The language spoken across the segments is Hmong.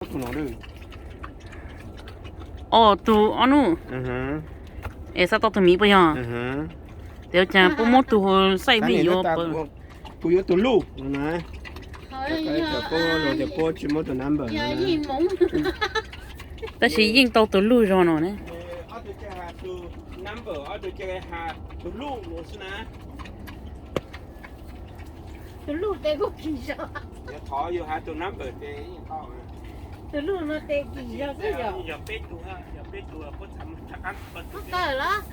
Tus no. Os, tus ob nub. Es xav tau tus miv puas yog? Tes ua cas puas muab tus xaij vij yuav pawg? Kuv yuav tus luj no na. Tab sis yeej tau tus luj zog no ne. Tus luj tes kuj kis zog. Tus luj no tes kis zog xwb yog. Tawm los.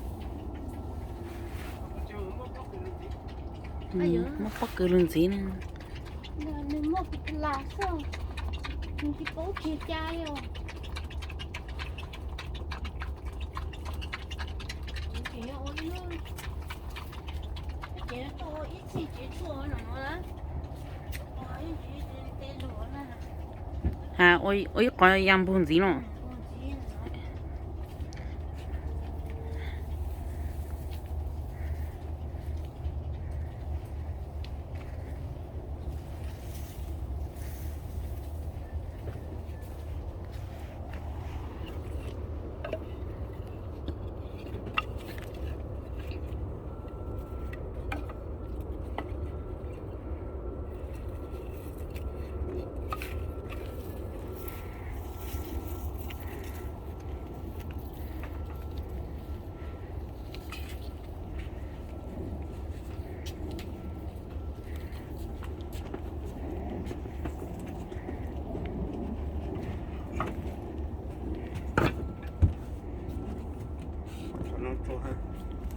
Muaj pob kws lug ntxiv na. Nws muaj kws las xwb, nws tsis paub tsis cai os. Ha, ua ib qho ya npug ntxiv no.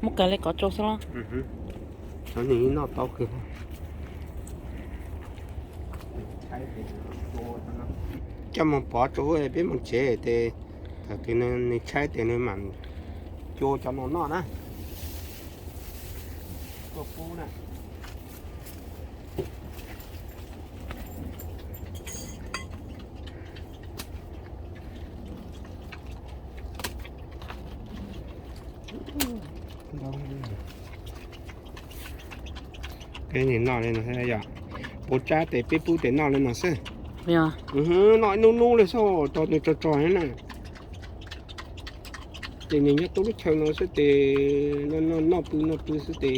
Muab kawg li kov tsau xwb los? Cov neeg noj tau kawg. Coj mus pov rau peb mus tsev tes thaum twg nws tshaib tes nws mam cua cov no noj na. Tuaj pub na. Peb noj li no xwb yom. Puv tsab tes peb pub tes noj li no xwb. Noj ib nub nub li xwb, tso nws tso tso na. Ces nws nyob tub lub chaw no xwb tes noj pw noj pw xwb tes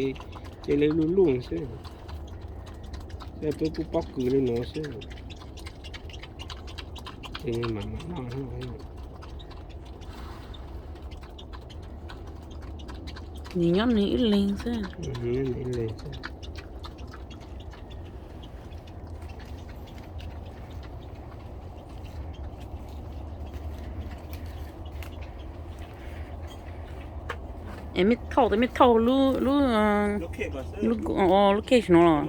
cia li luj luj xwb. Peb pub pob kws li no xwb. Ces nws mam mam noj. Nws nyob nws ib leeg xwb. Es mej thauj tes mej thauj lub, lub, lub cage no los?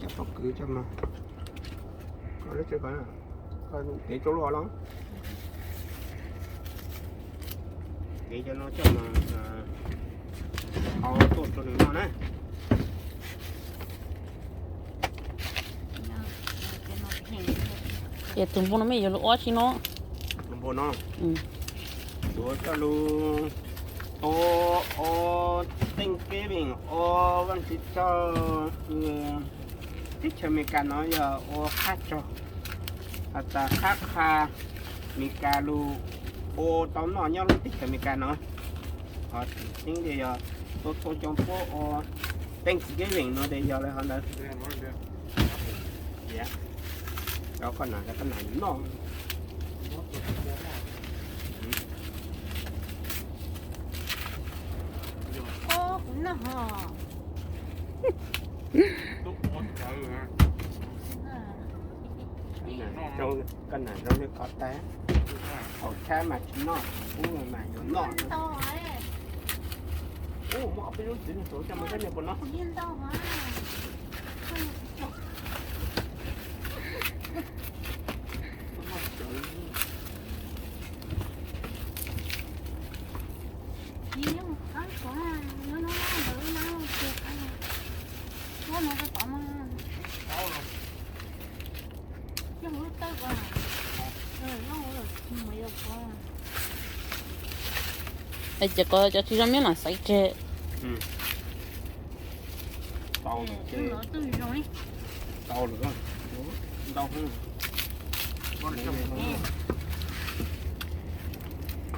Cov pob kws coj mas, koj lub tsev koj, koj kev rau lub los, kev cov no coj mas, qhov tuaj rau nws noj na. Ces tus npoo no mej yuav lug ua tsi no? Tus npoo no yuav coj lug ua, ua Thanksgiving, ua Vaajtswv tsaug, teb chaws Amelikas no yog ua qhab tsaug, has tas qhab qha Amelikas lug ua tau noj nyob lub teb chaws Amelikas no. Ho tseem ceeb tias yog txhua txhua xyoo puab ua Thanksgiving no tes yog lawv qhov ntawd. Cov koj nam, cov koj nam noj. Kuv noj ho. Koj nam zoo li qhov tag. Haus tshab mas tsis noj, ub mas yuav noj. Ub, muaj ob peb lub txiv neej txuav coj mus peb niag puas noj. Ces ko cov tsis zoo miab no xaiv tseg.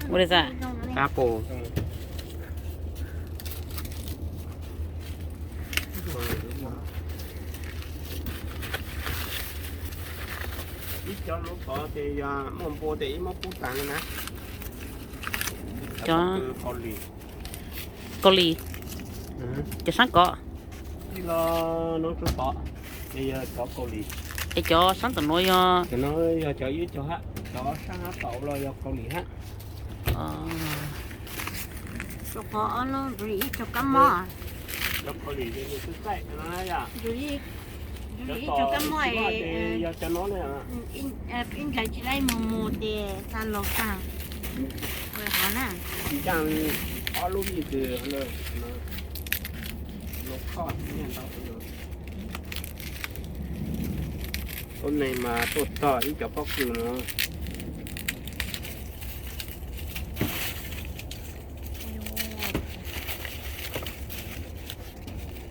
Ua li cas? Ib cov lub tod ces yog muaj npua ces ib muab pub tas na. Cov Kaus Lim, cov sab kod. Ib lo no tod ces yog cov Kaus Lim. Es cov sab tom no yog, cov no yog cov ib co hab, cov sab hab tom los yog Kaus Lim hab. Rau qhov ob lub ib co kab mob. Cov Kaus Lim ces nws txaij txaij no yom. Ib co kab mob es yog cov no ne. Ib ntsais tsis laib mus mus ces xa los tag. Ua hov na. Ncaaj ob lub vij kws lub khoj nyiaj ntau. Ub, neeg mas tuaj txog ib co pob kws no.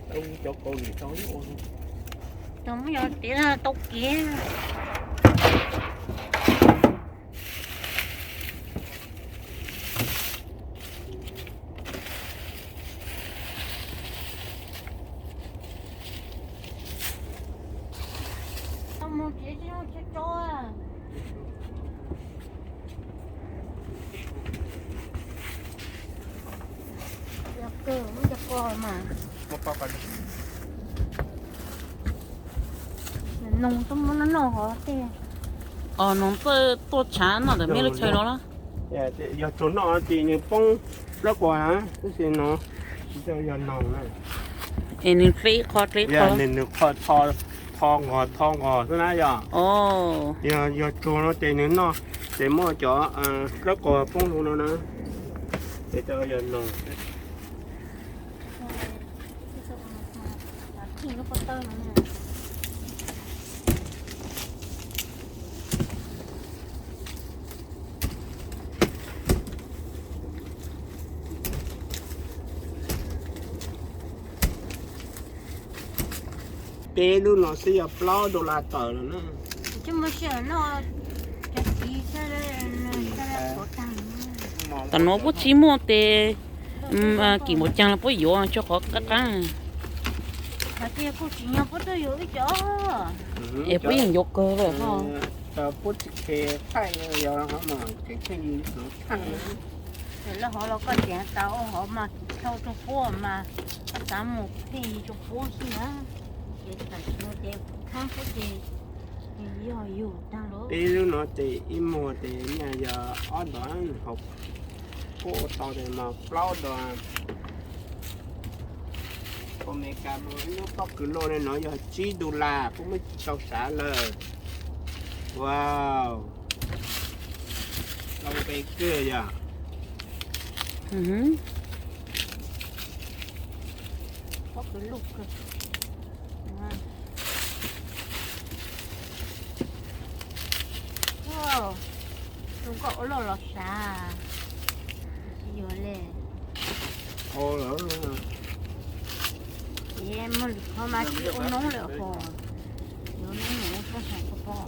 Tau cov Kaus Lim tau ib ua. Tau muab yog tiav tau kev. Tau mus tsev tsis tso. Yog kawg muab cov ko mas. Noog tuaj muab noj noj hov tej. Os, noog tuaj tuaj tshav noj ntawm meb lub chaw no los? Yog tsuas noj ces nws poob plaub quas na, tab sis no yog noog na. Es nws dle ib qho dle ib qho. Nws nws qho tho nqos tho nqos xwb na yog. Yog tsuag no ces nws noj ces muaj cov plaub quas poob hauv no na. Ces yog noog. Peb lub no xwb yog plaub dollar tawm lawm na. Tam no puab tsis muaj tes, kim maum caag los puab yuav tso qhov qab qab. Es puab yeej yuav kawg lawm ho. Puab tsis khe thaij, tseem pheej yuav thaij. Lawv hov los koj tseem tas ua hov mas thauj rau puab mas, koj xav mus pheej yig rau puab xwb na. Ces tam sim no ces thaab puab ces yog yug tag lawm. Peb lub no ces ib muag ces nyaj yog ob dollar, hauv puab ua tau tes mas plaub dollar. Ua Amelikas mus ib lub pob kws luaj li no yog tsib dollar, puab muab tsis tau sav lawm. Wow, loj npe kawg yog. Pob kws luaj kawg. Tus nkauj ua luaj los sav, tsis yuav li. Ces muag lwm qhov mas tsis ua noob lawm hos. Yuav noob mus ua sab sab koj pom.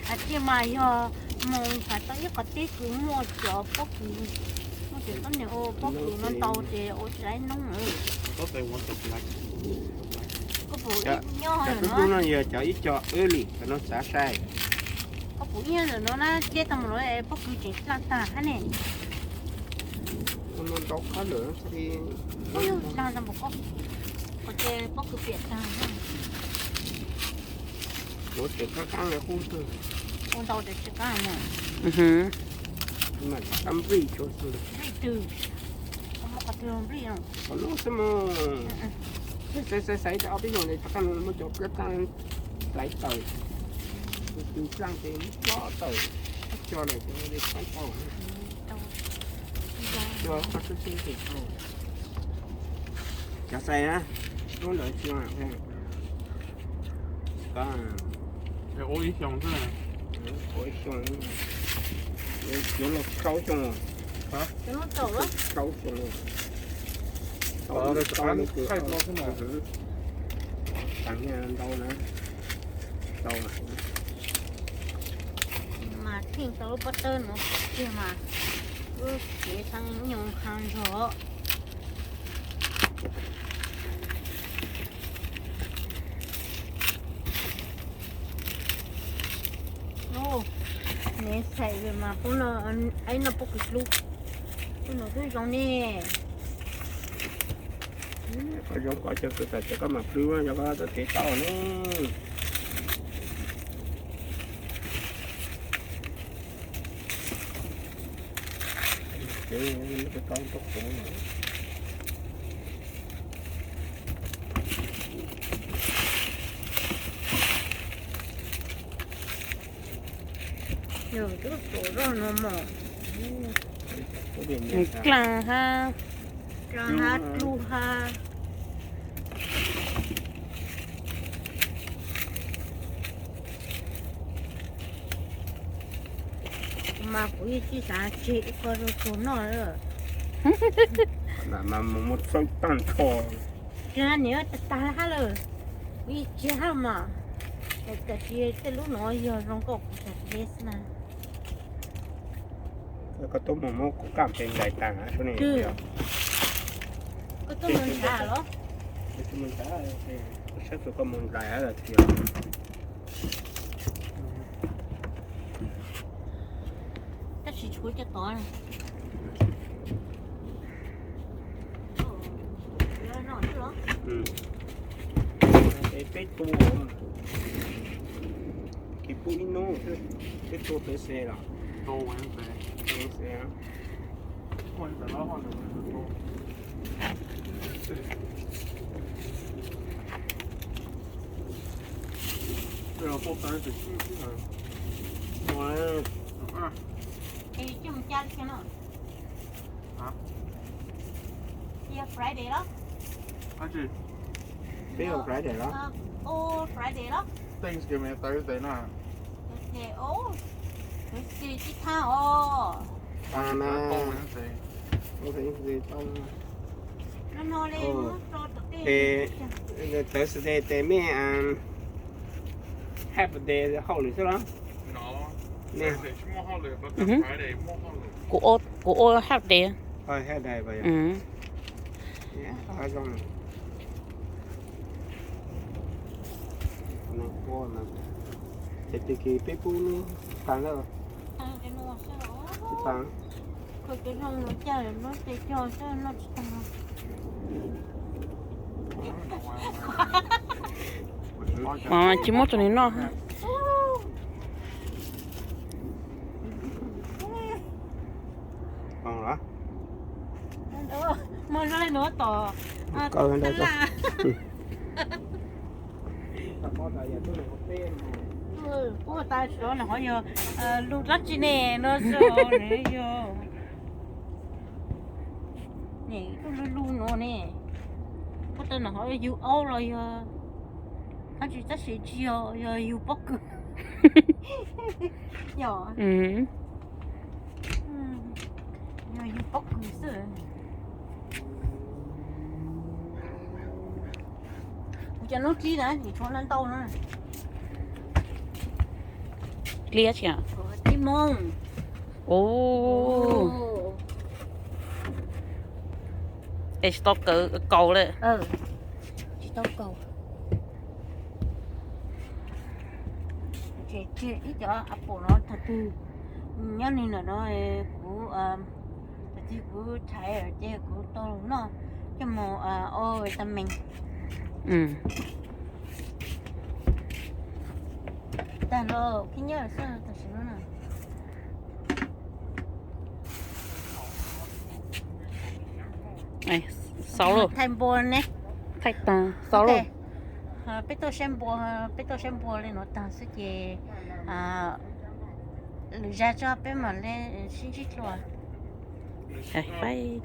Hais tias mas yog mus txog tau ib qhov teb kws muaj cov pob kws, muaj cov tuab neeg ua pob kws no ntau ces ua tsis laib noob lawm. Koj pum ib nyob lawm no, yog cov ib co wb li cov no xav sai. Koj pum ib nyob lawm no na, deb tau mus lawm pob kws tseem dlaa tag hab ne. Ua no ntau qab lawm, ua yog dlaa tag npaum ko, qhov ces pob kws piam tag. Ua tsev qab qab qub xwb. Ua ntau tsev qab qab mus. Mas qab nplij tsuas xwb. Nplij twg? Qhov no xwb mas. Xaiv xaiv xaiv ob peb xyoos ntawd qab qab muaj cov plab qab hlais tawm. Tus plaaj ces muab plob tawm, coj lawm ces li pab tau. Cov xaiv na, lub ntawd tsis ua ib xyoos xwb. Ua ib xyoos, yuav los rau xyoo, rau xyoo, tau li kws tag ntau na, tau mas theej tau lub pob tawb no tiag mas, lub cev xeeb nyoo ha nrog. Nws xaim mas pub no, ib no pob kws hlub, pub no twb zoo ne. Qhov zoo koj cog kws tawm ces koj mam plhws, yog koj txoj kev tau ne. Yog tus tuam zoj no mog, nws dlaag hab, dlaag hab dlub hab. Mas kuv yeej tsis xav tseg ib qho rau tug noj lawm. Mas mus muab txhawb tag nrho. Tsis, nws tag tag hab lawm, kuv yeej tsis hab mas. Tab sis tej lub no yog zoo nkauj kuv xav tseg xwb na. Koj tub mus muab kuv kaj pes ntais tag na, koj tub mus ntais los? Saib tus koj mus ntais lawm tiag. Tab sis tshuav cov tod. Peb tug, kis pub ib hnub, peb tug peb xees los. Peb ua Friday los? Thanksgiving Thursday na. Thursday, Thursday tsis tau os. Tau na. Thursday tes mej half day hauj lwm xwb los? Kuv ua half day. Ces tag kis peb pub nub tag lawm. Mas tsis muab rau nws noj. Muaj zoo li nuav tom, kaw tab laj. Puab tas sov nws qhov yog lug dlaab tsi ne no, nws yog, nws lug lug nuav ne, puab tas nws qhov yug aub los yog dlaab tsi, tab sis tsis yog, yog yug pob kws. Yog, yog yug pob kws xwb. Kuv cov noob dlib na, tshuav ntau ntau na. Dlib tsi? Dlib Moob. Es tsis tau kaus lawm. Tsis tau kaus. Ib cov apple no thaum twg nyob li ntawm no, kuv, thaum twg kuv thaiv ces kuv tau noj coj mus ua vitamin. Tag los khib nyiab xwb tam sim no na. Xaus lauj. Thaij npua ne. Thaij tag xaus lauj. Peb tuaj saib npua, peb tuaj saib npua li no tag xwb ces lwm zaj tso peb mam li sib ntsib dlua. Faib.